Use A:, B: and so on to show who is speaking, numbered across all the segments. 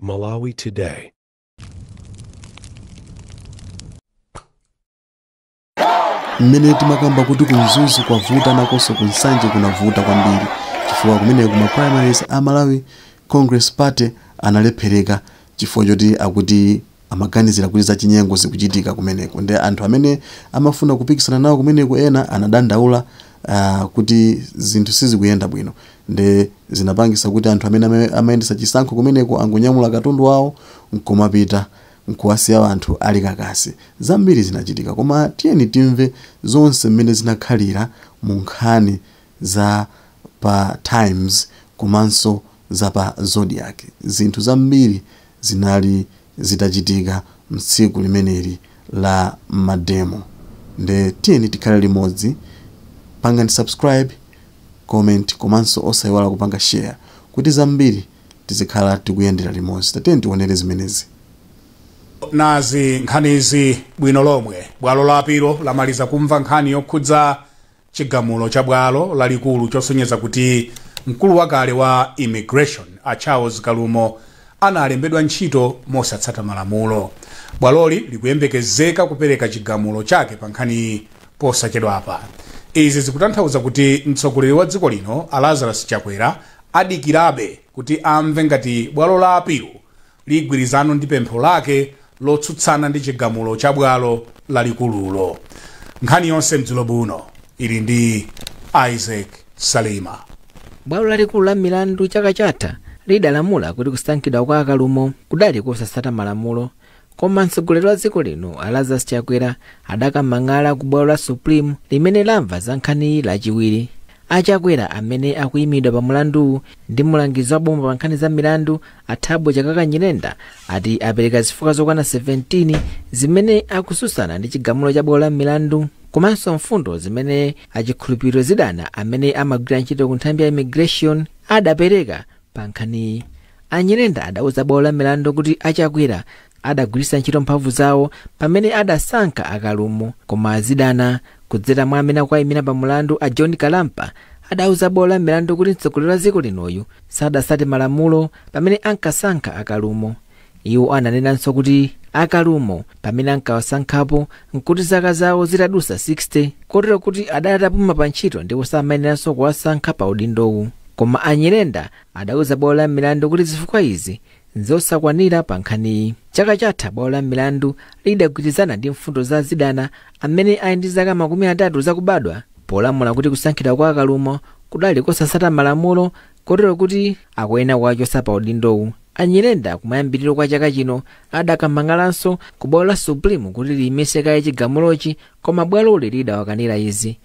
A: Malawi Today.
B: Mmene timakamba kuti ku Mzuzu kwavuta, nakonso ku Nsanje kunavuta kwambiri, chifukwa kumeneko ma primaries a Malawi Congress Party analephereka chifukwa choti akuti amaganizira kuti zachinyengo zikuchitika kumeneko. Ndi anthu amene amafuna kupikisana nawo kumeneko ena anadandaula kuti zinthu sizikuyenda bwino, ndi zinapangisa kuti anthu amene amayendesa chisankho kumeneko angonyamula katundu wawo nkumapita nkuwasiya anthu ali kakasi. Zambiri zinachitika, koma tiyeni timve zonse mmene zinakhalira mu nkhani za pa Times komanso za pa Zodiac. Zinthu zambiri zinali zitachitika mtsiku limeneli la mademo. Nde tiyeni tikhale limodzi, pangani subscribe, comment komanso osayiwala kupanga share kuti zambiri tizikhala tikuyendera limodzi. Tatiyeni tionere zimenezi.
C: Nazi nkhanizi bwino lomwe. Bwalo la apilo lamaliza kumva nkhani yokhudza chigamulo cha bwalo lalikulu chosonyeza kuti mkulu wakale wa immigration a Charles Kalumo analembedwa ntchito mosatsata malamulo. Bwaloli likuyembekezeka kupereka chigamulo chake pa nkhani posachedwapa. Izi zikutanthauza kuti mtsogoleri wa dziko lino a Lazarus Chakwera adikirabe kuti amve ngati bwalo la apilo ligwirizano ndi pempho lake lotsutsana ndi chigamulo cha bwalo lalikululo. Nkhani yonse mdzulo buno ili ndi Isaac Salima.
D: Bwalo lalikulu la milandu chaka chatha lidalamula kuti kusankhidwa kwa Akalumo kudali kosatsata malamulo, koma mtsogoleri wa dziko lino a Lazarus Chakwera adakamang'ala ku bwalo la Supreme limene lamva za nkhaniyi lachiwiri. Achakwera amene akuyimidwa pa mulanduwu ndi mulangizi wa boma pa nkhani za milandu a Thabo Chakaka Nyirenda ati apereka zifukwa zokwana 17 zimene akususana ndi chigamulo cha bwalo la milandu komanso mfundo zimene achikhulupiriro zidana amene amagwira ntchito ku nthambi ya immigration adapereka pa nkhaniyi. Anyirenda adauza bwalo la milandu kuti Achakwera adagwiritsa ntchito mphamvu zawo pamene adasankha Akalumo, koma azidana kudzera mwa amene akuyimira pa mulandu a John Kalampa adauza bwalo la milandu kuti mtsogoleri wa dziko linoyu sadasate malamulo pamene ankasankha Akalumo. Iwo ananenanso kuti Akalumo pamene ankawasankhapo nkuti zaka zawo zitadusa 60, kotero kuti adatapuma pa ntchito ndipo samayeneranso kuwasankha pa udindowu. Koma Anyirenda adauza bwalo la milandu kuti zifukwa izi nzosakwanira pa nkhaniyi. Chaka chatha bwalo la milandu lidagwirizana ndi mfundo za zidana amene ali ndi zaka 30 zakubadwa polamula kuti kusankhidwa kwa Akalumo kudali kosasata malamulo kotero kuti akuyenera kuwachosa pa udindowu. Anyirenda kumayambiriro kwa chaka chino adakamang'alanso ku bwalo la Supreme kuti liyimitse kaye chigamulochi, koma bwaloli lidawakanira izi.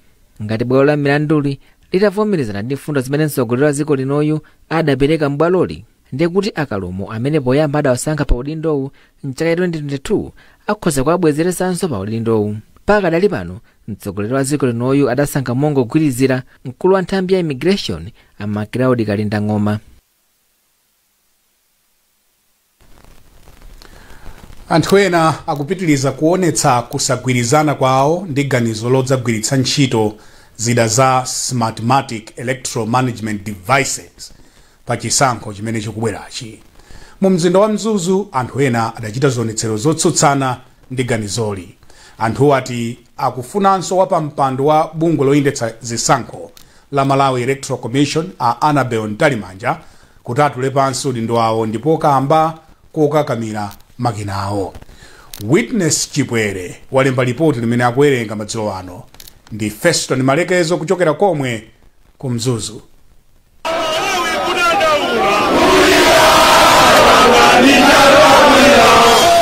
D: Ngati bwalo la milanduli litavomerezana ndi mfundo zimene mtsogoleri wa dziko linoyu adapereka m'bwaloli, ndiye kuti Akalumo amene poyamba adawasankha pa udindowu mchaka 2022 akhoza kuwabwezeresanso pa udindowu. Pakadali pano mtsogoleri wa dziko linoyu adasankha mongogwirizira mkulu wa nthambi ya immigration a Macleod Kalinda Ng'oma.
C: Anthu ena akupitiriza kuonetsa kusagwirizana kwawo ndi ganizo lodzagwiritsa ntchito zida za Smartmatic Electoral Management Devices pa chisankho chimene chikubwerachi. Mu mzinda wa Mzuzu anthu ena adachita zionetsero zotsutsana ndi ganizoli. Anthuwo ati akufunanso wapampando wa bungwe loyendetsa zisankho la Malawi Electoral Commission a Annabel Mtalimanja kuti atule pansi udindo wawo ndipo kamba kokakamira makina awo. Witness Chipwere walemba ripoti limene akuwerenga madzulo ano ndi Feston Malekezo kuchokera komwe ku Mzuzu.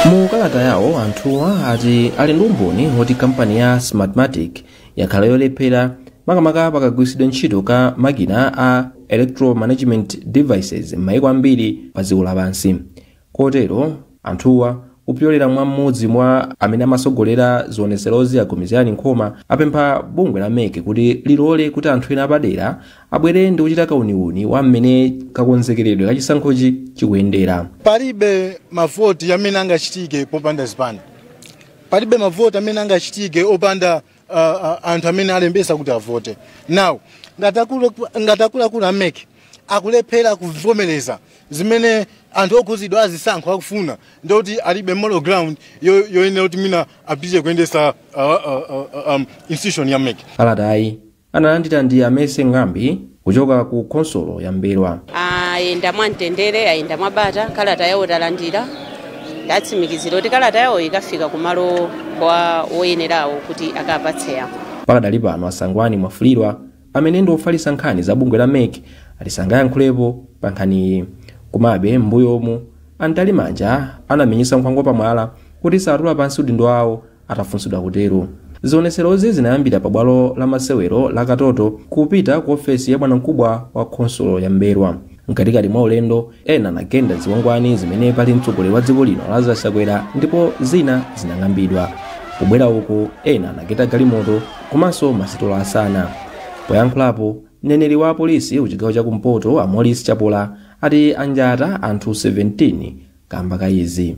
E: Mu kalata yawo anthuwa ati ali ndi umboni woti kampani ya Smartmatic yakhala yolephera makamaka pakagwiritsidwe ntchito ka makina a electoral management devices m'mayiko ambiri pa dziko lapansi. Kotero anthuwa kupyolera mwa mmodzi mwa amene amasogolera zionetserozi a Gomezgani Nkhoma apempha bungwe la MEC kuti lilole kuti anthu ena apadera abwere ndi kuchita kauniuni wa mmene kakonzekeredwe kachisankhochi chikuyendera.
F: Palibe mavoti amene angachitike popanda zipani, palibe mavoti amene angachitike opanda anthu amene alembesa kuti avote. Now ngati akuluakulu a MEC Akulephera kuvomereza zimene anthu okhuzidwa azisankho akufuna, ndikuti alibe moral ground yoyenera kuti mina apite kuyendesa institution ya MEC.
E: Kalatayi analandira ndi Amese Ngambi kuchoka ku khonsolo ya Mbelwa.
A: Ayenda mwamtendere, ayenda mwabata. Kalata yawo talandira, ndatsimikizira kuti kalata yawo ikafika kumalo kwa woyenerawo kuti akapatse yawo.
E: Pakadali pano, Asangwani Mwafulirwa, amene ndi ofalitsa nkhani za bungwe la MEC, atisangayankhulepo pa nkhaniyi. Komabe m'mbuyomu a Mtalimanja anamenyesa nkhwangwa pamwala kuti satula pansi udindo wawo atafunsidwa kutero. Zionetserozi zinayambira pabwalo la masewero la Katoto kupita ku ofesi ya bwanamkubwa wa khonsolo ya Mbelwa. Mkatikati mwa ulendo, ena anagenda zikwangwani zimene pali mtsogoleri wa dziko lino Lazarus Chakwera, ndipo zina zinang'ambidwa. Pobwera uku, ena anagenda galimoto komanso masitolo asana. Poyankhulapo, mneneri wa polisi kuchigawo chakumpoto a Morris Chapola ati anjata anthu 17 kamba ka izi.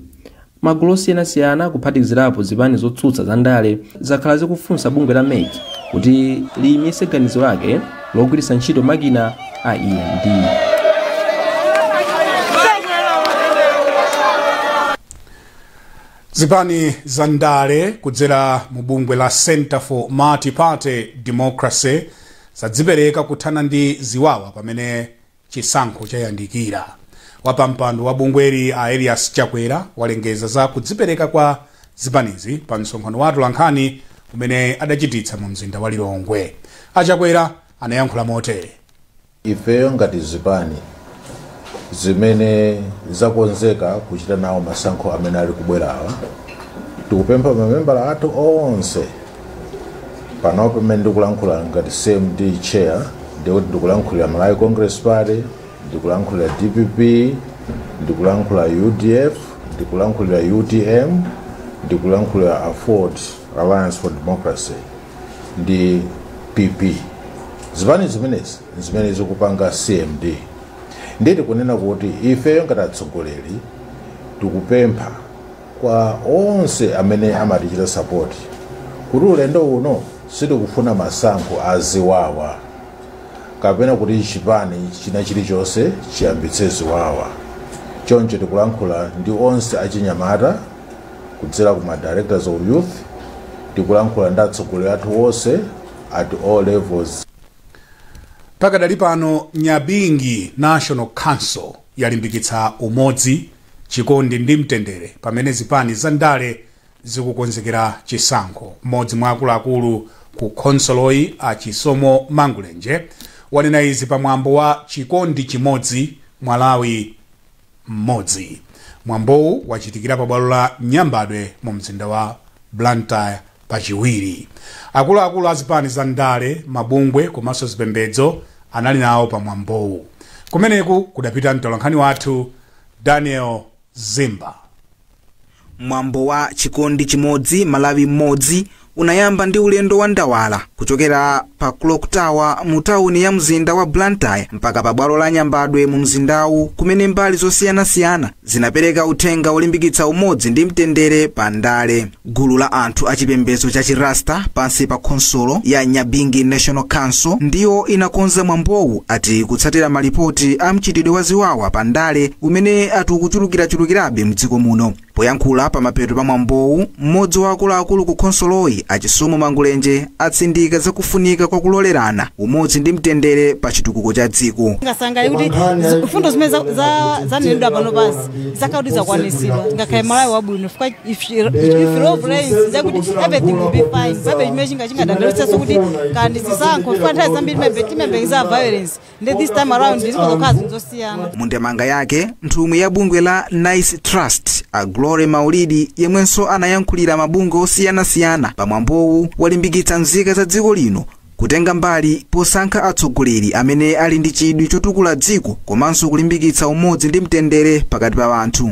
E: Magulu osiyanasiyana, kuphatikizirapo zipani zotsutsa za ndale, zakhala zikufunsa bungwe la MEC kuti liyimitse ganizo lake logwiritsa ntchito makina a EMD.
C: Zipani za ndale kudzera mu bungwe la Center for Multi-Party Democracy zadzipereka kuthana ndi ziwawa pamene chisankho chayandikira. Wapampando wa bungweli a Elias Chakwera walengeza za kudzipereka kwa zipanizi pa msonkhano wa atolankhani umene adachititsa mu mzinda wa Lilongwe. Achakwera anayankhula motere:
G: Ifeyo ngati zipani zimene zakonzeka kuchita nawo masankho amene ali kubwerawa, tikupempha mamembala athu onse. Pano pamene ndikulankhula ngati CMD chair, ndikuti ndikulankhulira Malawi Congress Party, ndikulankhulira DPP, ndikulankhula UDF, ndikulankhulira UTM, ndikulankhulira AFORD, Alliance for Democracy, ndi PP. Zipani zimenezi zimene zikupanga CMD. Nditi kunena kuti ifeyo ngati atsogoleri tikupempha kwa onse amene amatichita support kuti ulendo uno sitikufuna masankho aziwawa kapena kuti chipani china chilichonse chiyambitse ziwawa. Choncho tikulankhula ndi onse achinyamata kudzera ku ma directors of youth, tikulankhula ndi atsogoleri athu onse at all levels.
C: Pakadali pano, Nyabingi National Council yalimbikitsa umodzi, chikondi ndi mtendere pamene zipani za ndale zikukonzekera chisankho. Mmodzi mwa akuluakulu ku khonsoloyi, a Chisomo Mangulenje, wanena izi pamwambo wa Chikondi Chimodzi Malawi Mmodzi. Mwambowu wachitikira pabwalo la Nyambadwe mu mzinda wa Blantyre Pachiwiri. Akuluakulu a zipani za ndale, mabungwe komanso zipembedzo anali nawo pamwambowu. Kumeneku kudapita mtolankhani wathu Daniel Zimba.
H: Mwambo wa Chikondi Chimodzi Malawi Mmodzi unayamba ndi ulendo wa ndawala kuchokera pa Clock Tower mu tawuni ya mzinda wa Blantyre mpaka pa bwalo la Nyambadwe mu mzindawu, kumene mbali zosiyanasiyana zinapereka uthenga olimbikitsa umodzi ndi mtendere pa ndale. Gulu la anthu achipembedzo cha Chirasta pansi pa khonsolo ya Nyabingi National Council ndiyo inakonza mwambowu, ati kutsatira malipoti a mchitidwe wa ziwawa pa ndale umene ati ukuchulukirachulukirabe mdziko muno. Poyankhula pamapeto pa mwambowu, mmodzi wa akuluakulu ku khonsoloyi, Achisomo Mangulenje, atsindika zakufunika kwa kulolerana, umodzi ndi mtendere pa chitukuko cha dziko.
I: Ngasangalale kuti mfundo zimene zanenedwa pano pasi zakhala kuti zakwanisidwa. Ngakhale Malawi wabwino, chifukwa if love reigns, zakuti everything will be fine. Palibe chimene chingadandaulitsenso kuti kandi zisankho, chifukwa nthawi zambiri timembekeza violence, ndi this time around zikuzokhala zinthu zosiyana.
H: Mundemanga yake, nthumwi ya bungwe la Nice Trust, a Glory Maulidi, yemwenso anayankhulira mabungwe osiyanasiyana pamwambowu, walimbikitsa nzika za dziko lino kutenga mbali posankha atsogoleri amene ali ndi chidwi chotukula dziko komanso kulimbikitsa umodzi ndi mtendere pakati pa anthu.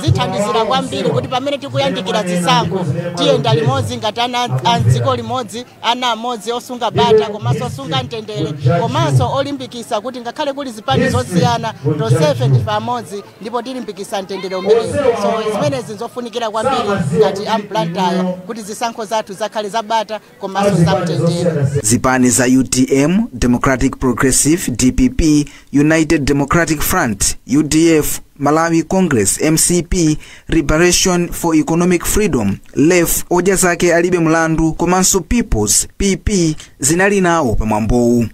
J: Zithandizira kwambiri kuti pamene tikuyandikira zisankho tiyenda limodzi ngati ana a dziko limodzi, ana amodzi osunga bata komanso osunga mtendere komanso olimbikisa kuti ngakhale kuli zipani zosiyana, tonsefe ndife amodzi ndipo tilimbikisa mtendere umenewu. So zimenezi nzofunikira kwambiri ngati a m'Blantyre kuti zisankho zathu zakhale zabata komanso zamtendere.
H: Zipani za UTM, Democratic Progressive DPP, United Democratic Front UDF, Malawi Congress MCP, Liberation for Economic Freedom LEF, Odya Zake Alibe Mlandu komanso Peoples PP zinali nawo pamwambowu.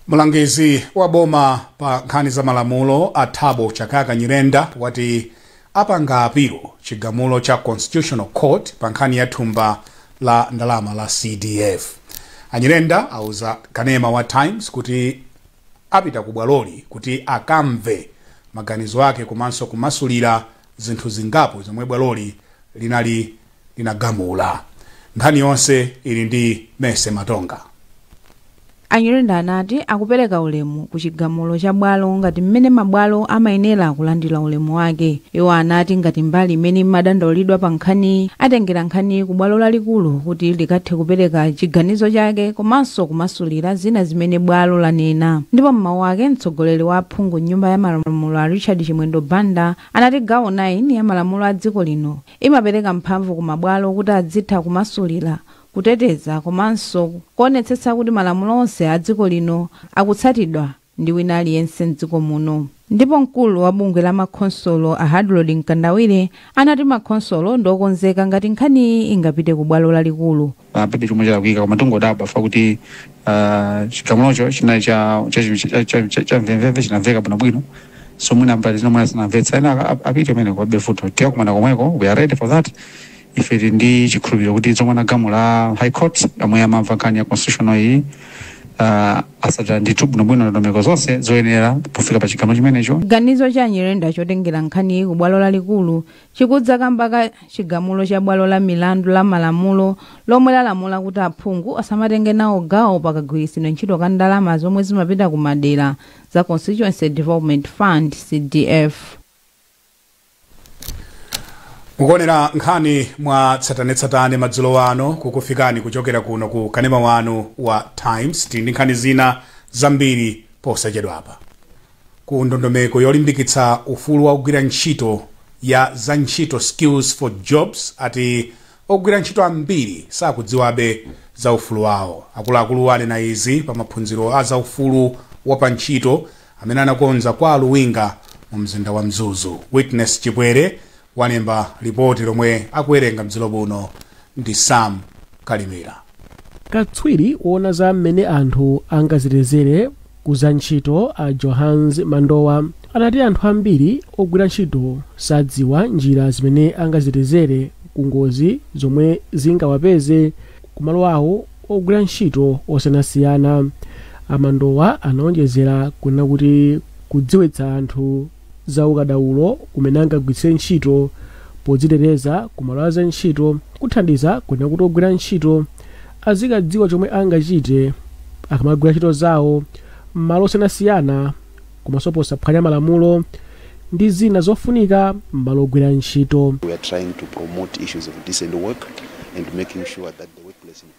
C: Mlangizi wa boma pa nkhani za malamulo a Thabo Chakaka Nyirenda wati apanga apilo chigamulo cha Constitutional Court pa nkhani ya thumba la ndalama la CDF. Anyirenda auza kanema wa Times kuti apita ku bwaloli kuti akamve maganizo ake komanso kumasulira zinthu zingapo zomwe bwaloli linali linagamula. Nkhani yonse ili ndi Mese Matonga.
K: Anyirenda anati akupereka ulemu ku chigamulo cha bwalo ngati mmene mabwalo amayenera kulandira ulemu wake. Iwo anati ngati mbali imene imadandaulidwa pa nkhani atengera nkhani ku bwalo lalikulu kuti likathe kupereka chiganizo chake komanso kumasulira zina zimene bwalo lanena. Ndipo mmawu ake mtsogoleri wa aphungu nyumba ya malamulo a Richard Chimwendo Banda anati gawo 9 ya malamulo a dziko lino imapereka mphamvu ku mabwalo kuti adzitha kumasulira, kuteteza komanso kuonetsetsa kuti malamulo onse a dziko lino akutsatidwa ndi wina aliyense mdziko muno. Ndipo mkulu wa bungwe la makhonsolo a Hadrod Mkandawire anati makhonsolo ndokonzeka ngati nkhani ingapite ku bwalo lalikulu.
L: Palibe chomwe chalakwika, koma tingodabwa fa kuti chigamulocho chinali cha mvemvemve, chinamveka bwinobwino. So mwina mbali zina mwina zinamvetsa ena apite umene kwabe futo tiyakumana komweko. We are ready for that. Ife tili ndi chikhulupiriro kuti zomwe anagamula High Court amwe amamva nkhani ya constitutional iyi asatira ndithu bwinobwino ndondomeko zonse zoyenera pofika pa chigamulo chimenecho.
K: Chiganizo cha Nyirenda chotengera nkhani ku bwalo lalikulu chikudza kamba ka chigamulo cha bwalo la milandu la malamulo lomwe lalamula kuti aphungu asamatenge nawo gawo pakagwiritsidwe ntchito ka ndalama zomwe zimapita ku madera za Constituency Development Fund CDF.
C: Mukuonera nkhani mwa tsatanetsatane madzulo ano kukufikani kuchokera kuno ku kanema wanu wa Times. Tili ndi nkhani zina zambiri posachedwapa. Ku ndondomeko yolimbikitsa ufulu wa kugwira ntchito ya za ntchito Skills for Jobs ati ogwira ntchito ambiri sakudziwabe za ufulu wawo. Akuluakulu anena izi pa maphunziro a za ufulu wa pa ntchito amene anakonza kwa Aluwinga mu mzinda wa Mzuzu. Witness Chipwere walemba ripoti lomwe akuwerenga mdzilo buno ndi Sam Kalimira.
M: Katswiri woona za mmene anthu angazitetezere ku za ntchito a Johans Mandowa anati anthu ambiri ogwira ntchito sadziwa njira zimene angazitetezere ku ngozi zomwe zingawapeze kumalo awo ogwira ntchito osiyanasiyana. Amandowa anaonjezera kunena kuti kudziwitsa anthu za ukadaulo umene angagwiritse ntchito podziteteza kumalo a za ntchito kuthandiza kunena kuti ogwira ntchito azikadziwa chomwe angachite akamagwira ntchito zawo m'malo osiyanasiyana komanso posaphwanya malamulo ndi zina zofunika m'malo ogwira ntchito.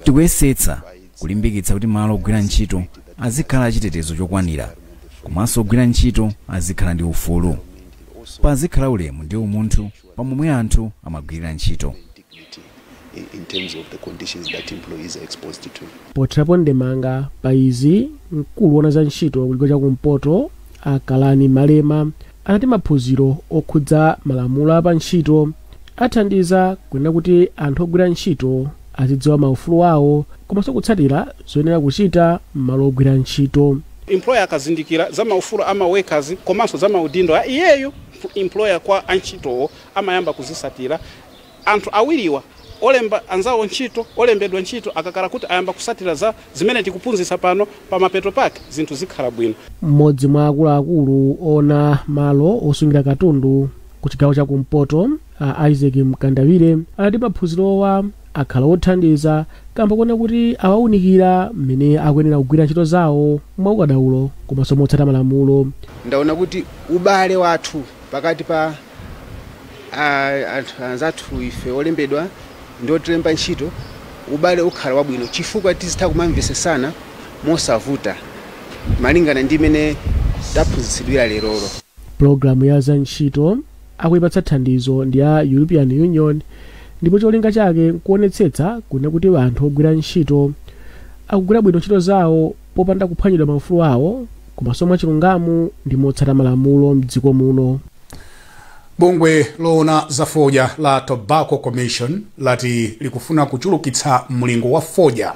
N: Tikuyesetsa kulimbikitsa kuti malo ogwira ntchito azikhala achitetezo chokwanira, komanso ogwira ntchito azikhala ndi ufulu, pazikhala ulemu ndi umunthu pamomwe anthu amagwirira ntchito.
M: Potherapo ndemanga pa izi, mkulu woona za ntchito kuchigawo chakumpoto Akalani Malema anati maphunziro okhudza malamulo a pa ntchito athandiza kunena kuti anthu ogwira ntchito azidziwa maufulu awo komanso kutsatira zoyenera kuchita m'malo ogwira ntchito.
O: Employer akazindikira za maufulu ama workers komanso za maudindo a iyeyo employer kwa antchitowo amayamba kuzisatira. Anthu awiriwa olemba anzawo ntchito olembedwa ntchito akakhala kuti ayamba kusatira za zimene tikuphunzitsa pano, pamapeto pake zinthu zikhala bwino.
M: Mmodzi mwa akuluakulu ona malo osungira katundu ku chigawo chakumpoto a Isaac Mkandawire anati maphunzirowa Akhala othandiza kamba kuona kuti awaunikira mmene akuyenera kugwira ntchito zawo mwaukadaulo komanso motsata malamulo.
P: Ndaona kuti ubale wathu pakati pa anthu anzathu ife olembedwa ndi otilemba ntchito, ubale ukhala wabwino chifukwa tizitha kumamvesesana mosavuta malingana ndi imene taphunzitsidwira lerolo.
M: Pulogalamu ya za ntchito akuyipatsa thandizo ndi ya European Union, ndipo cholinga chake nkuonetsetsa kuna kuti anthu ogwira ntchito akugwira bwino ntchito zawo popanda kuphwanyidwa maufulu awo komanso mwachilungamo ndi motsata malamulo mdziko muno.
C: Bungwe loona za fodya la Tobacco Commission lati likufuna kuchulukitsa mlingo wa fodya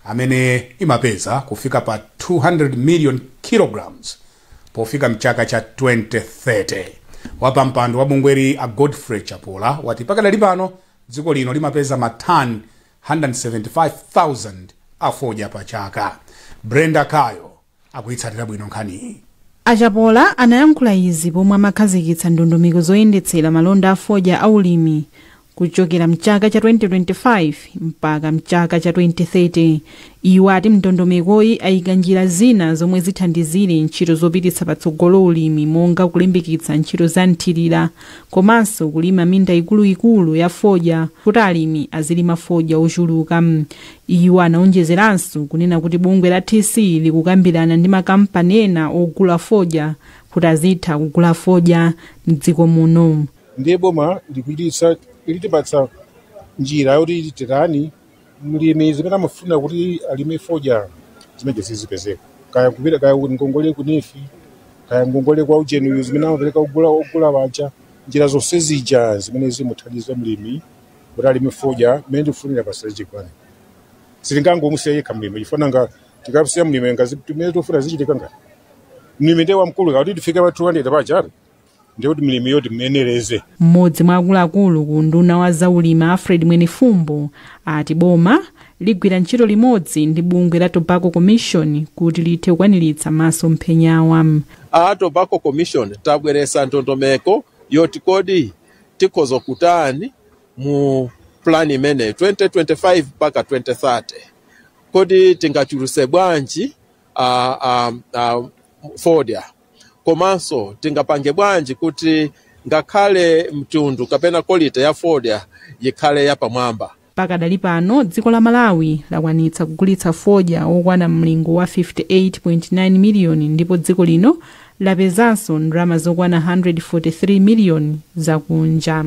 C: amene imapeza kufika pa 200 million kilograms pofika mchaka cha 2030. Wapampando wa bungweli a Godfrey Chapola wati pakadali pano dziko lino limapeza matani 175,000 a fodya pa chaka. Brenda Kayo akuyitsatira bwino nkhaniyi.
Q: Achapola anayankhula izi pomwe amakhazikitsa ndondomeko zoyendetsera malonda a fodya aulimi kuchokera mchaka cha 2025 mpaka mchaka cha 2030. Iwo ati mndondomekoyi ayika njira zina zomwe zithandizire ntchito zopititsa patsogolo ulimi, monga kulimbikitsa ntchito za nthirira komanso kulima minda ikuluikulu ya fodya kuti alimi azilima fodya ochuluka. Iwo anaonjezeranso kunena kuti bungwe la TC likukambirana ndi makampani ena ogula fodya kuti azitha kugula fodya mdziko muno.
R: Ndiye boma likuititsa litipatsa njira yoti tirani mlimi zimene amafuna kuti alime fodya zimene zizipezeka, kaya kupita kaya ngongole ku NEEF, kaya ngongole kwa ujenuyo zimene amapereka ogula waja, njira zonse zija zimene zimuthandiza mlimi kuti alime fodya mmene tikufunira pa strategic plan. Sitingangomusiya yekha mlimi, chifukwa nga tikamusiya mlimi ngazi timene tikufuna zichitika ngati mlimi ndiye wamkulu kuti tifike pa 200 paja ndikuti mlimi yoti mmenereze.
Q: Mmodzi mwa akuluakulu ku nduna wa zaulimi Alfred Mwenifumbo ati boma ligwira ntchito limodzi ndi bungwe la Tobacco Commission kuti lithe kukwaniritsa masomphenyawa.
S: A Tobacco Commission tabweresa ndondomeko yoti kodi tikhoza kutani mu plan imene 2025 mpaka 2030, kodi tingachuluse bwanji fodya, komanso tingapange bwanji kuti ngakhale mtundu kapena quality ya fodya yikhale yapamwamba.
Q: Pakadali pano dziko la Malawi lakwanitsa kugulitsa fodya wokwana mlingo wa 58.9 miliyoni, ndipo dziko lino lapezanso ndalama zokwana 143 miliyoni zakunja.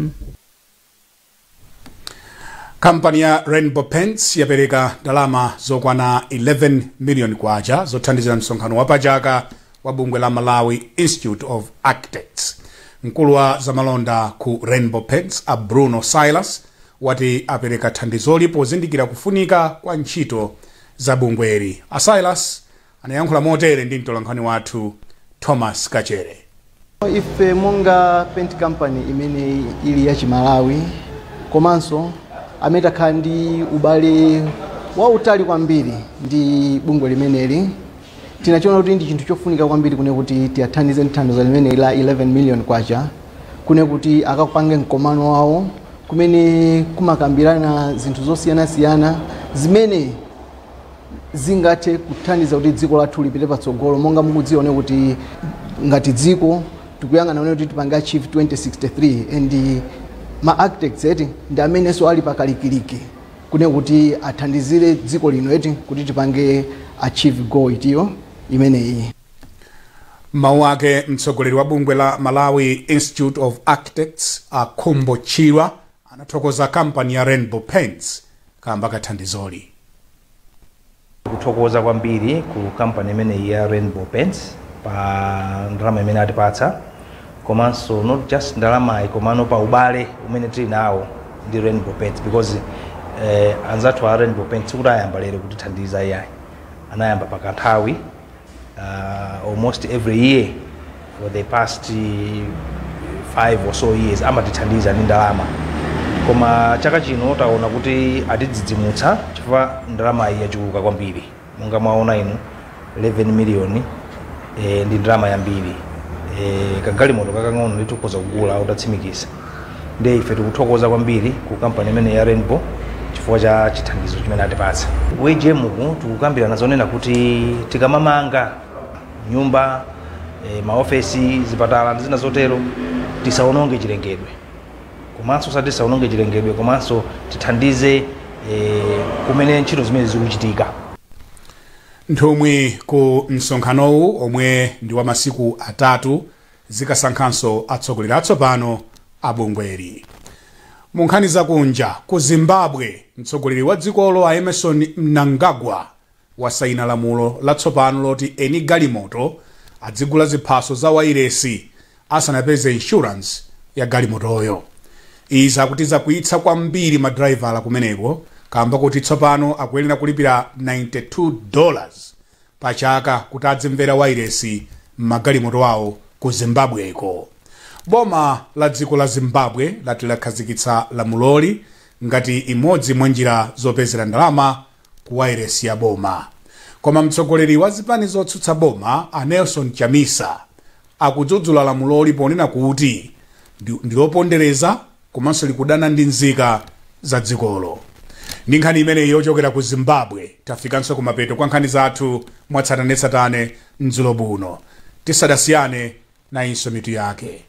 C: Kampani ya Rainbow Paints yapereka ndalama zokwana 11 million kwacha zothandizira msonkhano wapachaka wa bungwe la Malawi Institute of Architects. Mkulu wa zamalonda ku Rainbow Paints a Bruno Silas wati apereka thandizoli pozindikira kufunika kwa ntchito za bungweli. A Silas anayankhula motere ndi mtolankhani wathu Thomas Kachere.
T: Ife monga paint company imene ili ya Chimalawi komanso amene takhala ndi ubale wautali kwambiri ndi bungwe limeneli, tinachiona kuti ndi chinthu chofunika kwambiri kune kuti tiyathandize thandizo limene la 11 million kwacha kune kuti akapange mkomano wawo kumene kumakambirana zinthu zosiyanasiyana zimene zingathe kuthandiza kuti dziko lathu lipite patsogolo. Monga mukudziona kuti ngati dziko tikuyang'ana kuti tipange achieve 2063 and ma architects eti ndi amenenso ali pakalikiliki kune kuti athandizire dziko lino eti kuti tipange achieve goal itiyo imeneyi.
C: Mawu ake mtsogoleri wa bungwe la Malawi Institute of Architects a Khumbo Chirwa anathokoza kampani ya Rainbow Paints kamba kathandizoli.
U: Kuthokoza kwambiri ku kampani imeneyi ya Rainbow Paints pa ndalama imene atipatsa, komanso not just ndalamayi komano pa ubale umene tili nawo ndi Rainbow Paints, because anzathu a Rainbow Paints kuti ayamba lero kutithandiza iyayi, anayamba pakanthawi almost every year for the past 5 or so years amatithandiza ndi ndalama, koma chaka chino taona kuti atidzidzimutsa chifukwa ndalama iyi yachuluka kwambiri. Monga mwaona inu 11 million ndi ndalama yambiri, kagalimoto kakang'ono nditikhoza kugula utatsimikiza. Ndiye ife tikuthokoza kwambiri ku kampani imene ya Rainbow chifukwa Chifukwa cha chithandizo chimene atipatsa wejemuku, tikukambirana zonena kuti tikamamanga nyumba, maofesi, zipatala ndi zina zotero, tisaononge chilengedwe, komanso sati tisaononge chilengedwe, komanso tithandize kumene ntchito zimene zikuchitika.
C: Nthumwi ku msonkhanowu, omwe ndi wa masiku 3, zikasankhanso atsogoleri atsopano a bungweli. Mu nkhani zakunja, ku Zimbabwe mtsogoleri wa dzikolo a Emerson Mnangagwa wasayina lamulo latsopano loti eni galimoto adzigula ziphaso za wairesi asanapeze insurance ya galimotoyo. Izi akuti zakwiyitsa kwambiri madraivala kumeneko, kamba kuti tsopano akuyenera kulipira $92 pa chaka kuti adzimvera wairesi m'magalimoto awo ku Zimbabweko. Boma la dziko la Zimbabwe lati lakhazikitsa lamuloli ngati imodzi mwa njira zopezera ndalama ku wairesi ya boma. Koma mtsogoleri wa zipani zotsutsa boma a Nelson Chamisa akudzudzula lamuloli ponena kuti ndilopondereza komanso likudana ndi nzika za dzikolo. Ndi nkhani imeneyi yochokera ku Zimbabwe, tafikanso kumapeto kwa nkhani zathu mwatsatanetsatane mdzulo buno. Tisadasiyane, nayinso mitu yake.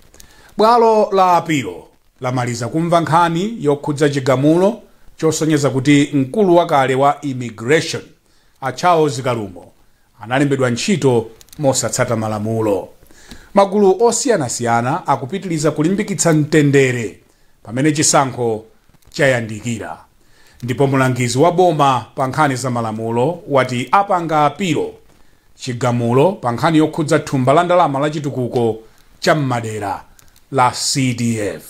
C: Bwalo la apilo lamaliza kumva nkhani yokhudza chigamulo chosonyeza kuti mkulu wakale wa immigration a Charles Kalumo analembedwa ntchito mosatsata malamulo. Magulu osiyanasiyana akupitiliza kulimbikitsa mtendere pamene chisankho chayandikira. Ndipo mulangizi wa boma pa nkhani za malamulo wati apanga apilo chigamulo pa nkhani yokhudza thumba la ndalama la chitukuko cha mmadera la CDF.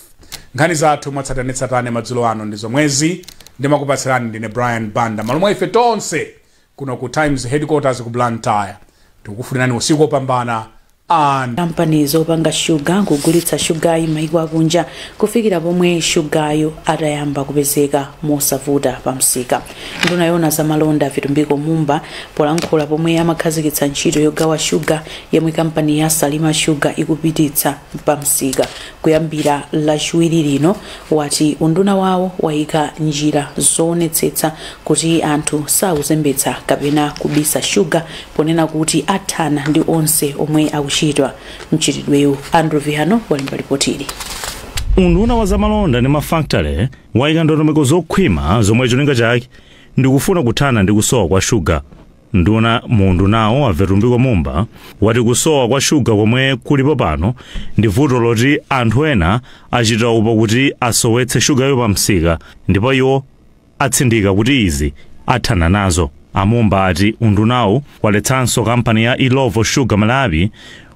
C: Nkhani zathu mwatsatanetsatane madzulo ano ndi zomwezi. Ndimakupatsirani ndine Brian Banda. Malo mwa ife tonse kuno ku Times headquarters ku Blantyre, tikukufunirani usiku wopambana and
B: Kampani zopanga shuga kugulitsa shugayi maiko akunja kufikira pomwe shugayo atayamba kupezeka mosavuta pa msika. Nduna yona zamalonda Vitumbiko Mumba, polankhula pomwe amakhazikitsa ntchito yogawa shuga yomwe kampani ya Salima Sugar ikupititsa pa msika kuyambira Lachiwiri lino, wati unduna wawo wayika njira zoonetsetsa kuti anthu sakuzembetsa kapena kubisa shuga, ponena kuti athana ndi onse omwe akuchitwa mchitidwewu. Andrew Vihano walemba ripotili.
V: Unduna wa zamalonda ndi mafakitale wayika ndondomeko zokhwima zomwe cholinga chake ndikufuna kuthana ndi kusowa kwa shuga. Nduna mundu nawo a Vitumbiko Mumba wati kusowa kwa shuga komwe kulipo pano ndi vuto loti anthu ena achita upo kuti asowetse shugayo pa msika, ndipo iwo atsindika kuti izi athana nazo. Amumba ati undunawu waletsanso kampani ya Illovo Sugar Malawi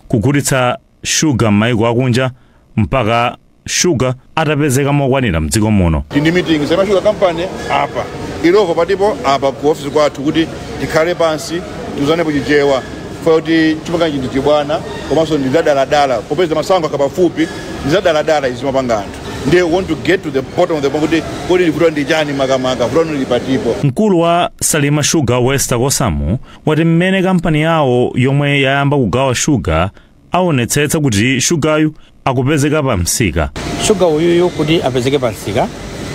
V: kugulitsa shuga m'mayiko akunja mpaka shuga atapezeka mokwanira mdziko muno.
W: Tindi meeting Salima Sugar Company apa, Illovo patipo apa ku office kwathu, kuti tikhale pansi tiuzanepo Chichewa kuti chimanga ndi chibwana, komanso ndi zadaladala, popeza masankho akapafupi ndi zadaladala izi mapanga anthu. Ndiye we want to get to the bottom of the kuti kodi vuto ndi chani makamaka, vuto lili patipo.
V: Mkulu wa Salima Sugar Wester Kosamu wati mmene kampani yawo yomwe yayamba kugawa shuga aonetsetsa kuti shugayu akupezeka pa msika.
X: Shuga uyuyu kuti apezeke pa msika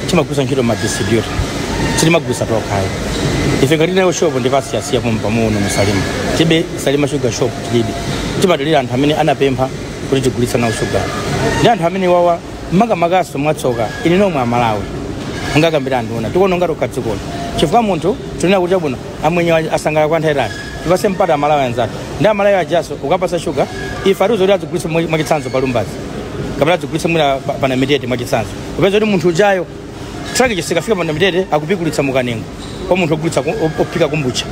X: timagwiritsa ntchito ma distributor, sitimagwiritsa tokhayo. Ife ngati nayo shop ndipasiyasiya pamuno mu Salima, tibe Salima Sugar shop tilibe. Timadalira anthu amene anapempha kuti tigulitsa nawo shuga, ndi anthu amene wawa makamakaso mwatsoka ine nomwe Amalawi angakambira andiona tikuona tokha dzikolo, chifukwa munthu tinena kuti chabwino amwenye asangala kwa nthawi itali, tipase mpata Amalawi anzathu. Ndi Amalawi ajaso ukapasa shuga ife atiuza kuti adzigulitse, mwachitsanzo pa Lumbazi kapena adzigulitse mwina pa Namitete, mwachitsanzo, upeza kuti munthu ujayo truck chisikafika pa Namitete akupikulitsa mukanengo kwa munthu ogulitsa ophika kombucha,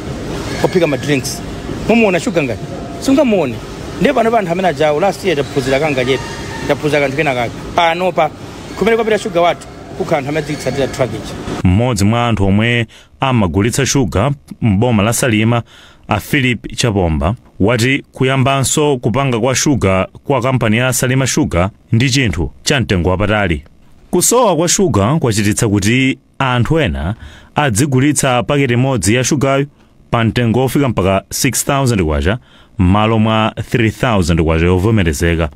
X: ophika ma drinks. Mumuona shuga ngati sungamuone. Ndiye pano pa anthu amene ajawo last year taphunzira kanga chepe, taphunzira kanthu kena kake. Panopa kumene kwapita shuga wathu kukhala anthu amene adzitsatira truck ija.
V: Mmodzi mwa anthu omwe amagulitsa shuga m'boma la Salima a Philip Chapomba wati kuyambanso kupanga kwa shuga kwa kampani ya Salima Sugar ndi chinthu cha mtengo wapatali. Kusowa kwa shuga kwachititsa kuti anthu ena adzigulitsa paketi imodzi ya shugayo pa mtengo ofika mpaka 6000 kwacha m'malo mwa 3000 kwacha yovomerezeka.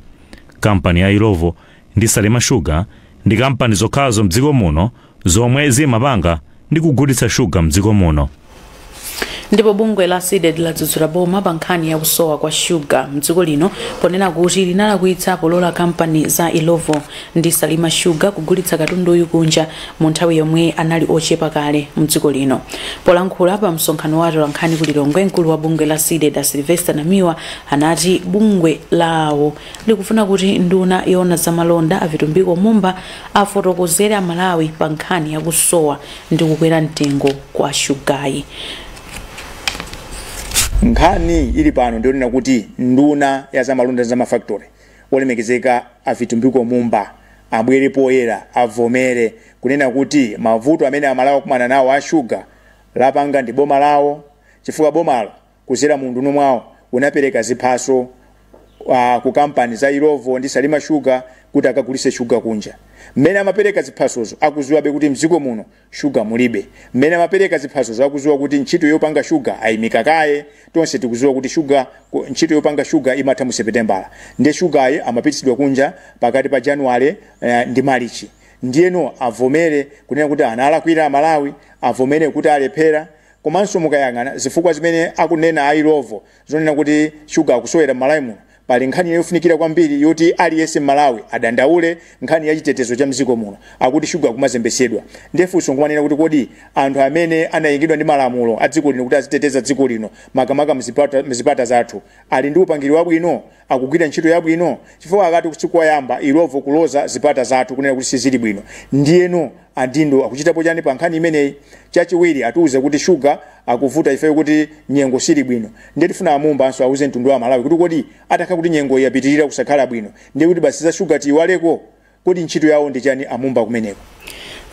V: Kampani ya Illovo ndi Salima Sugar ndi kampani zokhazo mdziko muno zomwe zimapanga ndi kugulitsa shuga mdziko muno.
B: Ndipo bungwe la CDEDI ladzudzula boma pa nkhani ya kusowa kwa shuga mdziko lino, ponena kuti linalakwitsa polola kampani za Illovo ndi Salima Sugar kugulitsa katunduyu kunja mu nthawi yomwe anali ochepa kale mdziko lino. Polankhula pa msonkhano wa atolankhani ku Lilongwe, mkulu wa bungwe la CDEDI Sylvester Namiwa anati bungwe lawo likufuna kuti nduna yoona zamalonda a Vitumbiko Mumba afotokozere Amalawi pa nkhani ya kusowa ndi kukwera mtengo kwa shugayi.
A: Nkhani ili pano ndionena kuti nduna ya zamalonda za mafactory olemekezeka a Vitumbiko Mumba abwere poyera, avomere kunena kuti mavuto amene Amalawi akumana nawo a shuga lapanga ndi boma lawo, chifukwa bomalo kuzera mu nduna mwawo unapereka ziphaso ku kampani za Illovo ndi Salima Sugar kuti akagulise shuga kunja. Mmene amapereka ziphasozo akuziwabe kuti mdziko muno shuga mulibe. Mmene amapereka ziphasozo akuziwa kuti ntchito yopanga shuga ayimika kaye. Tonse tikuziwa kuti shuga, ntchito yopanga shuga imatha mu Septembala, ndiye shugayi amapititsidwa kunja pakati pa Januwale ndi Marichi. Ndiyeno avomere kunena kuti analakwira Amalawi, avomere kuti alephera. Komanso mukayang'ana zifukwa zimene akunena a Illovo zonena kuti shuga akusowera m'Malawi muno, pali nkhani yofunikira kwambiri yoti aliyense m'Malawi adandaule, nkhani ya chitetezo cha mdziko muno, akuti shuga kumazembesedwa. Ndiye funso nkumanena kuti kodi anthu amene anayikidwa ndi malamulo a dziko lino kuti aziteteza dziko lino, makamaka mzipata zathu, ali ndi upangiri wabwino, akugwira ntchito yabwino? Chifukwa akati sikoyamba Illovo kuloza zipata zathu kunena kuti sizili bwino, ndiyeno adindo akuchitapo chani pa nkhani imeneyi? Chachiwiri, atiuze kuti shuga akuvuta ifeyo kuti nyengo sili bwino. Ndiye tifuna amumba anso auze mtundu wa Malawi kuti kodi atakha kuti nyengo yapitirira kusakhala bwino, ndiye kuti basi za shuga tiyiwaleko? Kodi ntchito yawo ndi chani amumba kumeneko?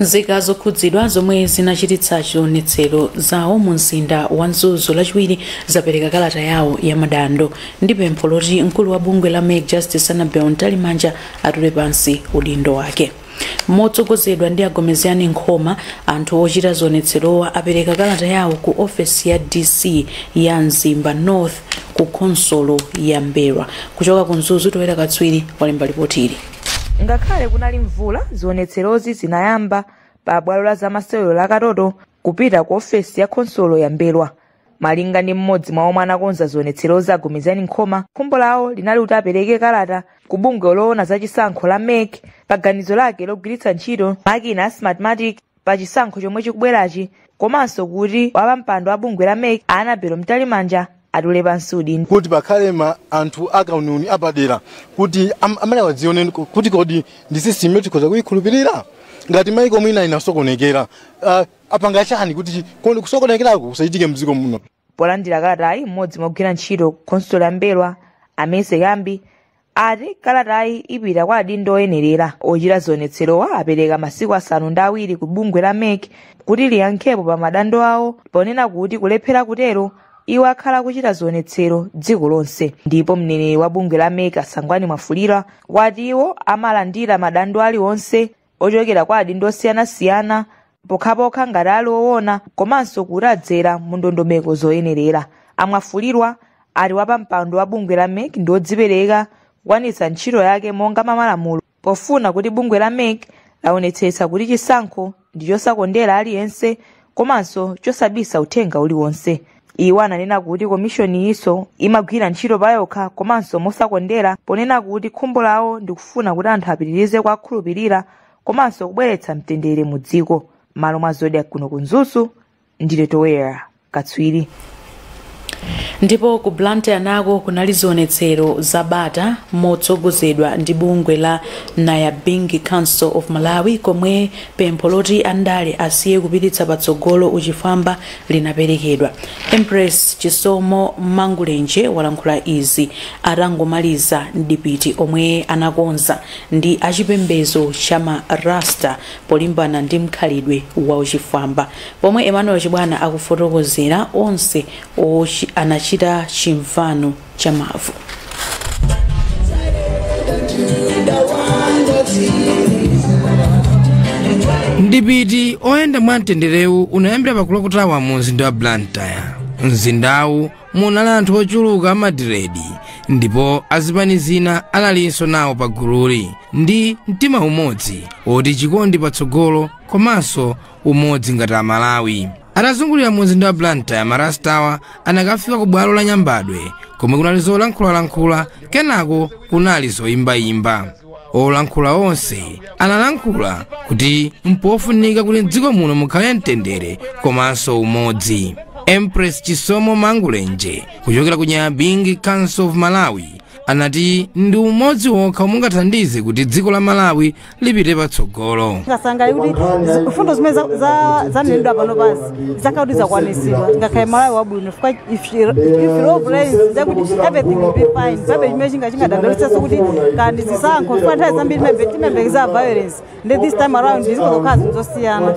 B: Nzika zokhudzidwa zomwe zinachititsa chionetsero zawo mu mzinda wa Mzuzu Lachiwiri zapereka kalata yawo ya madando ndi pempho loti mkulu wa bungwe la MEC Justice Annabel Mtalimanja atule pansi udindo wake. Motsogozedwa ndi Agomezani Nkhoma, anthu ochita zionetserowa apereka kalata yawo ku ofesi ya DC ya Mzimba North ku khonsolo ya Mberwa. Kuchoka ku Mzuzu, Toyera Katswiri walemba ripoti ili.
D: Ngakhale kunali mvula, zionetserozi zinayamba pa bwalo la zamasewero la Katoto kupita ku ofesi ya khonsolo ya Mberwa. Malinga ndi mmodzi mwa omwe anakonza zionetserozi, Agomezani Nkhoma, khumbo lawo linali kuti apereke kalata ku bungwe loona zachisankho la MEC pa ganizo lake logwiritsa ntchito makina a Smartmatic pa chisankho chomwe chikubwerachi, komanso kuti wapampando wa bungwe la MEC Annabel Mtalimanja atule pansi udindo.
E: Kuti pakhale ma anthu akauniuni apadera kuti amene awadzione kuti kodi ndi system yoti tikhoza kuyikhulupirira. Ngati maiko mwina inasokonekera, apanga chani kuti kodi kusokonekerako kusachitike mdziko muno?
D: Polandira kalatayi, mmodzi mwa ogwira ntchito khonsolo ya Mberwa, Amese Kambi, ati kalatayi ipita kwa adindo oyenerera. Ochita zionetserowa apereka masiku 7 ku bungwe la MEC kuti liyankhepo pa madando awo, ponena kuti kulephera kutero iwo akhala kuchita zionetsero dziko lonse. Ndipo mneneri wa bungwe la MEC Asangwani Mwafulira wati iwo amalandira madando aliwonse ochokera kwa adindo osiyanasiyana pokhapokha ngati ali owona komanso kuti adzera mu ndondomeko zoyenerera. Amwafulirwa ati wapampando wa bungwe la MEC ndi wodzipereka kukwanitsa ntchito yake monga mamalamulo, pofuna kuti bungwe la MEC laonetsetsa kuti chisankho ndi chosakondera aliyense komanso chosabisa uthenga uliwonse. Iwo ananena kuti komishoni iso imagwira ntchito payokha komanso mosakondera, ponena kuti khumbo lawo ndi kufuna kuti anthu apitirize kuwakhulupirira komanso kubweretsa mtendere mu dziko. Malo mwa Zodiak kuno ku Mzuzu, ndine Towera Katswiri.
B: Ndipo ku Blantyre nako kunali zionetsero za bata motsogozedwa ndi bungwe la Nyabingi Council of Malawi, komwe pempho loti andale asiye kupititsa patsogolo uchifwamba linaperekedwa. Empress Chisomo Mangulenje walankhula izi atangomaliza mdipiti omwe anakonza ndi achipembedzo cha ma Rasta polimbana ndi mkhalidwe wa uchifwamba, pomwe Emmanuel Chibwana akufotokozera onse anachita chimvano cha mavu.
F: Mdipiti oyenda mwa mtenderewu unayambira pa Clock Tower mu mzinda wa Blantyre. Mzindawu munali anthu ochuluka amadiredi Ndipo azipani zina analinso nawo pa gululi ndi mtima umodzi woti chikondi patsogolo komanso umodzi ngati Amalawi. Atazungulira mzinda wa Blantyre, marastawa anakafika ku bwalo la Nyambadwe komwe kunali zolankhulalankhula, kenako kunali zoyimbayimba. Olankhula onse analankhula kuti mpofunika kuti mdziko muno mukhale mtendere komanso umodzi. Empress Chisomo Mangulenje kuchokera ku Nyabingi Council of Malawi anati ndi umodzi wokha umungathandize kuti dziko la Malawi lipite patsogolo.
G: Ngasangali kuti mfundo zimene zanenedwa pano pasi zakhala kuti zakwanisidwa, ngakhale Malawi wabwino. Chifukwa if love reigns, ndekuti everything will be fine. Pabe chimene chingadandaulitsenso kuti kandi zisankho, chifukwa nthawi zambiri timembekeza violence, ndi this time around zikuzokhala zinthu zosiyana.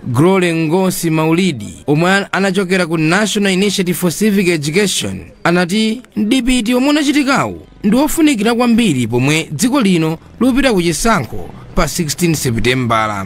F: Grole Ngosi Maulidi omwe anachokera ku National Initiative for Civic Education anati mdipiti omwe unachitikawu ndi wofunikira kwambiri pomwe dziko lino lupita ku chisankho pa 16 Seputembala.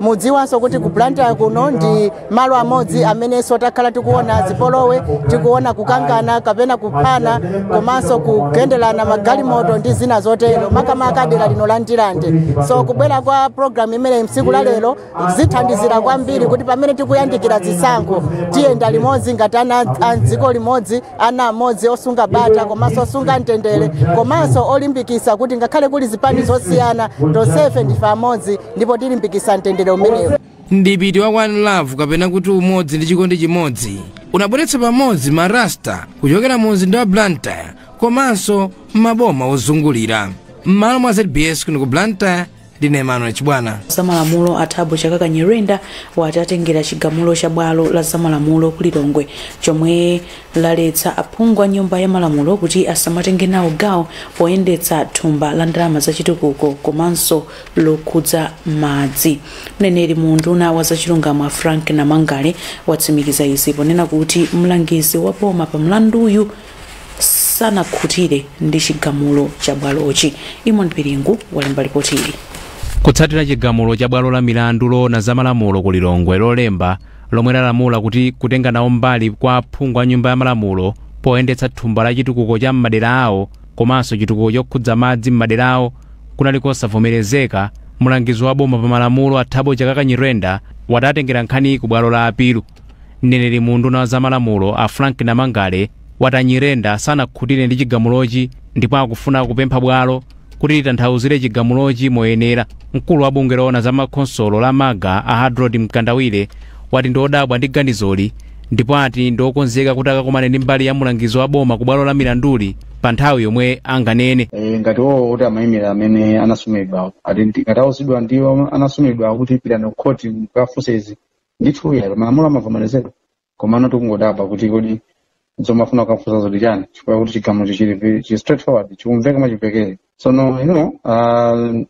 H: Mudziwanso kuti ku Blantyre kuno ndi malo amodzi amenenso takhala tikuona zipolowe, tikuona kukangana kapena kuphana komanso kugenderana magalimoto ndi zina zotero, makamaka dera lino la Ndirande. So kubwera kwa program imeneyi msiku la lero zithandizira kwambiri kuti pamene tikuyandikira zisankho tiyenda limodzi ngati ana a dziko limodzi, ana amodzi osunga bata komanso osunga mtendere komanso olimbikisa kuti ngakhale kuli zipani zosiyana, tonsefe ndife amodzi ndipo tilimbikisa mtendere umenewu.
F: Mdipiti wa One Love kapena kuti umodzi ndi chikondi chimodzi unabweretsa pamodzi marasta kuchokera mu mzinda wa Blantyre komanso maboma ozungulira. M'malo mwa ZBS kuno ku Blantyre, ndine Emmanuel Chibwana.
B: Zamalamulo a Thabo Chakaka Nyirenda wati atengera chigamulo cha bwalo la zamalamulo ku Lilongwe chomwe laletsa aphungu a nyumba ya malamulo kuti asamatenge nawo gawo poyendetsa thumba la ndalama zachitukuko komanso lokhudza madzi. Mneneri mu unduna wa zachilungamo a Frank Namangale watsimikiza izi ponena kuti mlangizi wa boma pa mlanduyu sanakhutire ndi chigamulo cha bwalochi. Imon Piringu walemba ripoti ili.
I: Kutsatira chigamulo cha bwalo la milandu loona za malamulo ku Lilongwe lolemba lomwe lalamula kuti kutenga nawo mbali kwa aphungu a nyumba ya malamulo poyendetsa thumba la chitukuko cha m'madera awo komanso chitukuko chokhudza madzi m'madera awo kunali kosavomerezeka, mlangizi wa boma pa malamulo a Thabo Chakaka Nyirenda watatengera nkhani ku bwalo la apilu. Mneneri mu unduna wa zamalamulo a Frank Namangale wati Nyirenda sanakhutire ndi chigamulochi ndipo akufuna kupempha bwalo kuti litanthauzire chigamulochi moyenera. Mkulu wa bungwe loona za makhonsolo la MAGA a Hadrod Mkandawire wati ndi odabwa ndi ganizoli ndipo ati ndi okonzeka kuti akakumane ndi mbali ya mulangizi wa boma ku bwalo la milanduli pa nthawi yomwe anganene.
J: Ngati wowo kuti amayimira amene anasumidwa, ati ngati awuzidwa ndiwo anasumidwa kuti pitani ku khoti mukafunse izi, ndithu ya malamulo amavomerezedwa. Komano tikungodabwa kuti kodi zomwe afuna kukafunsa zoti chani, chifukwa kuti chigamulo chili chi straightforward, chikumveka mwachimvekere. Sono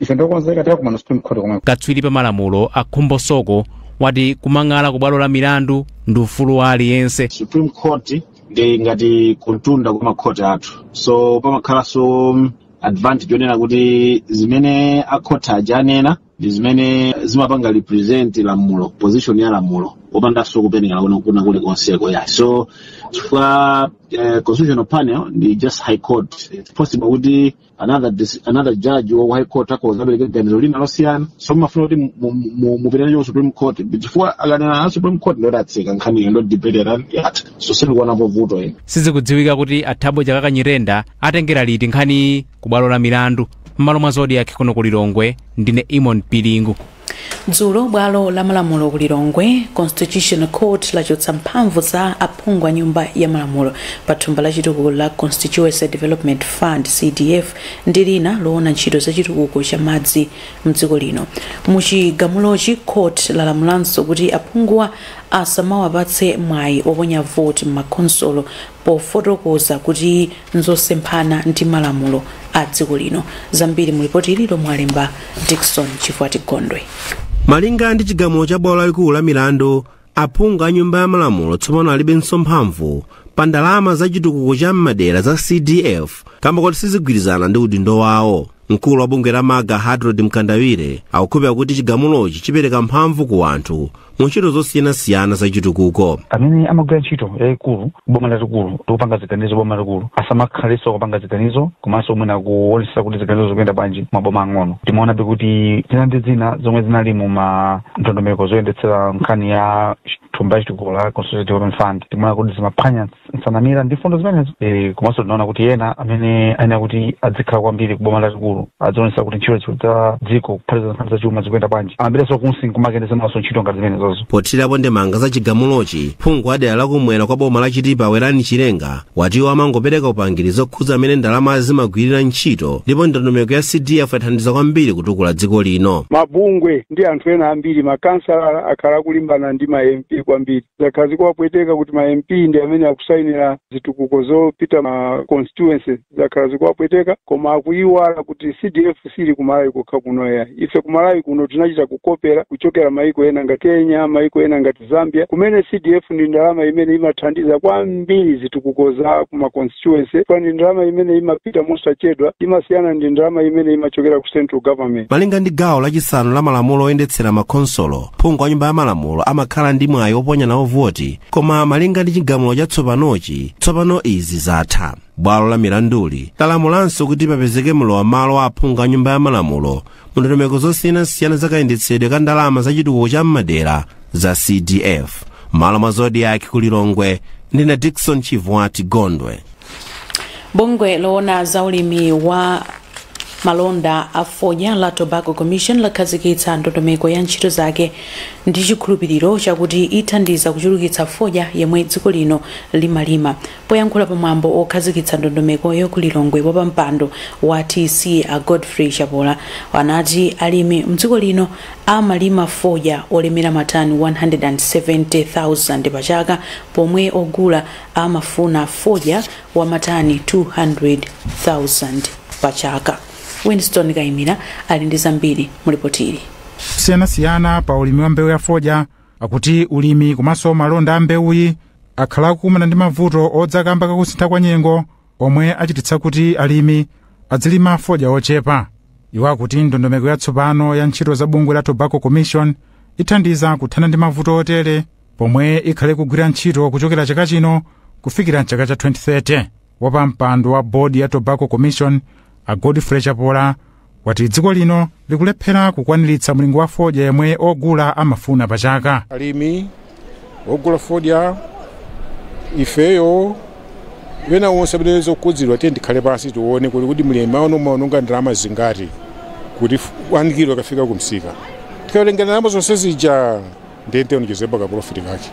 J: ife ndiokonzeka tikakumana Supreme Court komweko.
I: Katswiri pa malamulo a Khumbo Soko wati kumang'ala ku bwalo la milandu ndi ufulu wa aliyense.
K: Supreme Court ndi ngati kuntunda kwa makhoti athu, so pamakhalanso advantage yonena kuti zimene akhoti aja anena ndi zimene zimapanga represent lamulo, position ya lamulo, opandanso kupenekera kuna kulikonseko ya. So chifukwa constitutional panel ndi just high court, it's possible kuti another judge wa high court akhoza apereke ganizo lina losiyana. So mumafuna kuti mupitane ku Supreme Court, chifukwa akanena a Supreme Court ndodatsika nkhaniyo, ndo debate yatha. So sindikuonapo vuto ine.
I: Sizikudziwika kuti a Thabo Chakaka Nyirenda atengera liti nkhani ku bwalo la milandu. M'malo mwa Zodiak kuno ku Lilongwe, ndine Imon Pilingu.
B: Dzulo bwalo la malamulo ku Lilongwe, Constitutional Court, lachotsa mphamvu za aphungu a nyumba ya malamulo pa thumba la chitukuko la Constituency Development Fund, CDF, ndi lina loona ntchito za chitukuko cha madzi mdziko lino. Muchigamulochi, court lalamulanso kuti aphunguwa asamawapatse mwayi oponya voti m'makhonsolo, pofotokoza kuti nzosemphana ndi malamulo a dziko lino. Zambiri mu ripoti ili lomwe alemba Dickson Chifuati Gondwe.
Y: Malinga ndi chigamulo cha bwalo lalikulu la milandu, aphungu a nyumba ya malamulo tsopano alibenso mphamvu pa ndalama za chitukuko cha m'madera za CDF kamba kuti sizigwirizana ndi udindo wawo. Mkulu wa bungwe la MAGA, Hadrod Mkandawire, akukhulupirira kuti chigamulochi chipereka mphamvu ku anthu. Mu ntchito zosiyanasiyana zachitukuko.
L: Amene amagwira ntchito yayikulu boma lalikulu ndikupanga ziganizo boma lalikulu asamakhalenso kupanga ziganizo komanso mwina kuonesa kuti ziganizo zikuyenda bwanji maboma ang'ono. Timaonabe kuti zina ndi zina zomwe zinali mu ma ndondomeko zoyendetsera nkhani ya thumba lachitukuko la Constituency Development Fund, timaona kuti zimaphwanya nsanamira ndi fundo zimenezo. Komanso tinaona kuti ena amene ayenera kuti adzikhala kwambiri ku boma lalikulu adzionesa kuti ntchito za dziko kuphatikiza nkhani zachuma zikuyenda bwanji, amapitaso kunsi nkumakendesa naso ntchito ngati zimenezozo.
Y: Pothirapo ndemanga za chigamulochi, phungu wa dera lakumwera kwa boma la Chitipa Werani Chilenga wati iwo amangopereka upangiri zokhudza amene ndalama zimagwirira ntchito, ndipo ndondomeko ya CDF yathandiza kwambiri kutukula dziko lino.
M: Mabungwe ndi anthu ena ambiri, makansala akhala akulimbana ndi ma MP kwambiri. Zakhala zikuwapweteka kuti ma MP ndi amene akusayinira zitukuko zopita ma constituency. Zakhala zikuwapweteka, koma akuiwala kuti CDF sili kumalawi kokha kuno ya. Ife kumalawi kuno tinachita kukopera kuchokera maiko ena ngati Kenya, maiko ena ngati Zambia, kumene CDF ndi ndalama imene imathandiza kwambiri zitukuko za kuma constituency, kwa ndi ndalama imene imapita mosachedwa, imasiyana ndi ndalama imene imachokera ku central government.
Y: Malinga ndi gawo lachisanu la malamulo oyendetsera makhonsolo, phungu wa nyumba ya malamulo amakhala ndi mwayi oponya nawo voti, koma malinga ndi chigamulo chatsopanochi, tsopano izi zatha. Bwalo la milanduli lalamulanso kuti papezeke mlowam'malo a aphungu a nyumba ya malamulo mu ndondomeko zosiyanasiyana zakayendetsedwe ka ndalama za chitukuko cha m'madera za CDF. Malo mwa Zodiak ku Lilongwe, ndine Dickson Chivwati Gondwe.
B: Bungwe loona za ulimi wa malonda a fodya la Tobacco Commission lakhazikitsa ndondomeko ya ntchito zake ndi chikhulupiriro chakuti ithandiza kuchulukitsa fodya yemwe dziko lino limalima. Poyankhula pamwambo okhazikitsa ndondomekoyo ku Lilongwe, wapampando wa TC a Godfrey Chapola anati alimi mdziko lino amalima fodya olemera matani 170,000 pachaka, pomwe ogula amafuna fodya wa matani 200,000 pachaka. Winston Kaimira ali ndi zambiri mulipotili.
N: Siyanasiyana pa ulimi wa mbewu ya fodya akuti ulimi komanso malonda a mbewuyi akhala akukumana ndi mavuto odzakamba kakusintha kwa nyengo omwe achititsa kuti alimi adzilima fodya ochepa. Iwo akuti ndondomeko yatsopano ya ntchito za bungwe la Tobacco Commission ithandiza kuthana ndi mavuto otere, pomwe ikhale kugwira ntchito kuchokera chaka chino kufikira mchaka cha 2030. Wapampando wa bodi ya Tobacco Commission a Godfrey Chapola wati dziko lino likulephera kukwaniritsa mlingo wa fodya yemwe ogula amafuna pachaka.
R: Alimi ogula fodya, ifeyo wena wonse amene zokhudzidwa, tiye ndikhale pansi tione kuti mlimi aono maononga ndalama zingati kuti 1 kilo akafika kumsika. Tikawerenga ndalama zonse zija, ndiye tionjezepo ka profit kake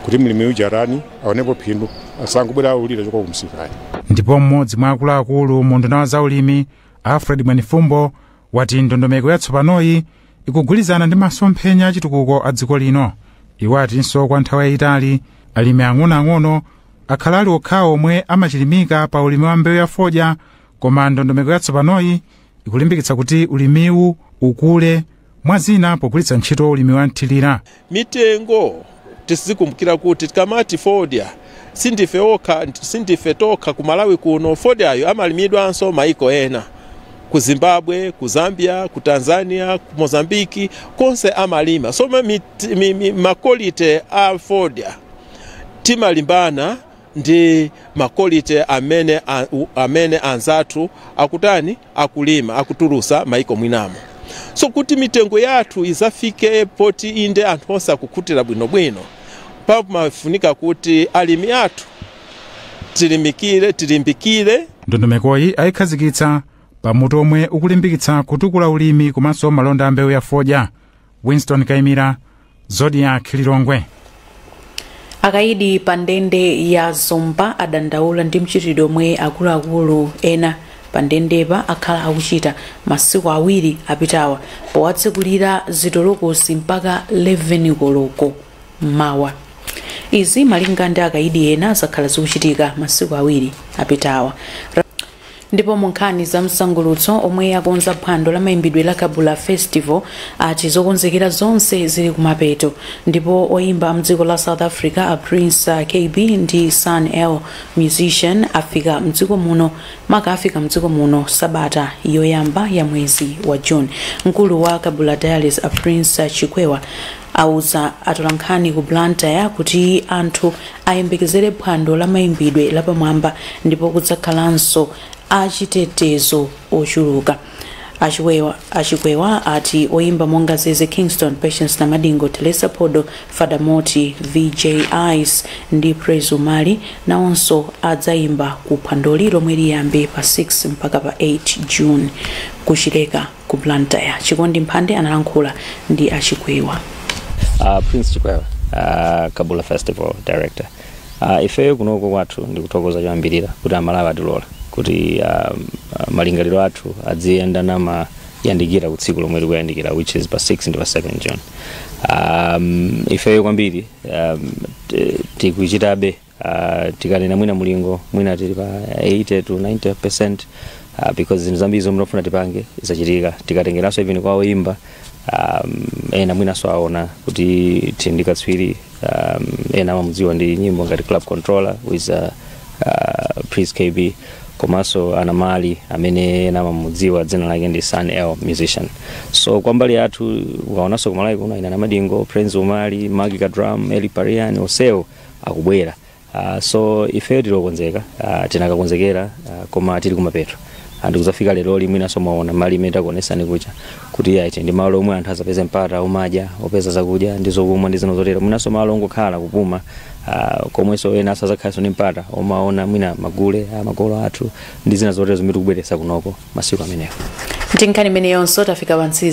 R: kuti mlimi uja arani aonepo phindu, asangobwera aulira choka kumsikayi.
N: Ndipo mmodzi mwa akuluakulu mu unduna wa zaulimi Alfred Mwenifumbo wati ndondomeko yatsopanoyi ikugwirizana ndi masomphenya achitukuko a dziko lino. Iwo atinso kwa nthawi yayitali alimi ang'onoang'ono akhala ali okhawo omwe amachilimika pa ulimi wa mbewu ya fodya, koma ndondomeko yatsopanoyi ikulimbikitsa kuti ulimiwu ukule, mwa zina pogwiritsa ntchito ulimi wa mthirira.
S: Mitengo tisizikumbukira kuti tikamati fodya sindife okha, sindife tokha ku Malawi kuno. Fodyayo amalimidwanso maiko ena, ku Zimbabwe, ku Zambia, ku Tanzania, ku Mozambiki, konse amalima. So ma quality a fodya timalimbana ndi ma quality amene anzathu akutani, akulima, akutulusa maiko mwinamo. So kuti mitengo yathu izafike poti inde anthu onse akukhutira bwinobwino, pamafunika kuti alimi athu tilimikire, tilimbikire.
N: Ndondomekoyi ayikhazikitsa pamutu omwe ukulimbikitsa kutukula ulimi komanso malonda a mbewu ya fodya. Winston Kaimira, Zodiak, Lilongwe.
B: Akayidi pa ndende ya Zomba adandaula ndi mchitidwe omwe akuluakulu ena pa ndendepa akhala akuchita masiku 2 apitawa powatsekulira zitolokosi mpaka 11 koloko mmawa. Izi malinga ndi akayidi ena zakhala zikuchitika masiku 2 apitawa. Ndipo mu nkhani za msangulutso, omwe akonza phwando la mayimbidwe la Kabula Festival ati zokonzekera zonse zili kumapeto, ndipo oyimba mdziko la South Africa a Prince Kaybee ndi Sun El Musician afika mdziko muno, maka afika mdziko muno sabata yoyamba ya mwezi wa June. Mkulu wa Kabula Diaries a Prince Chikwewa Auza atolankhani ku Blantyre kuti anthu ayembekezere phwando la mayimbidwe lapamwamba ndipo kudzakhalanso achitetezo ochuluka. Achikwewa ati oyimba monga Zeze Kingston, Patience Namadingo, Teresa Podo, Fadamoti, VJ Ice ndi Praise Umali nawonso adzayimba ku phwandoli lomwe liyambe pa 6 mpaka pa 8 June kuchileka ku Blantyre. Chikondi Mphande analankhula ndi Achikwewa.
O: Prince Chikwewa, Kabula Festival director. Ifeyo kunoko kwathu ndikuthokoza choyambirira kuti Amalawi atilola kuti malingaliro athu adziyenda namayandikira ku tsiku lomwe likuyandikira, which is pa 6 ndi pa 7 June. Ifeyo kwambiri tikuchitabe, tikanena mwina mulingo mwina tili pa 80 to 90%, because zinthu zambiri zomwe tofuna tipange zachitika. Tikatengeranso even kwa oyimba, ena mwinaso aona kuti tili ndi katswiri, ena amamudziwa ndi nyimbo ngati Club Controller, who is Prince KB, komanso anamali amene ena amamudziwa dzina lake ndi Sun L musician. So kwa mbali yathu ukaonanso kumalawi kuno ina Namadingo, Prince Umali, Magica Drum, Eli Parian, onsewo akubwera. So ifeyo tilokonzeka, tinakakonzekera, koma tili kumapeto andikuzafika lero mwinaso mwaona mali imene takuonesani kucha kuti ayi ndi malo omwe anthu azapeze mpata umadya, opeza zakudya ndi zokumwa ndi zina zotero, mwinaso malo ongokhala kupuma, komwenso ena asazakhalenso ndi mpata omaona mwina magule amakolo athu ndi zina zotero zimene tikubweretsa kunoko masiku amenewo.
B: Ndi nkhani imeneyonso tafika pansi.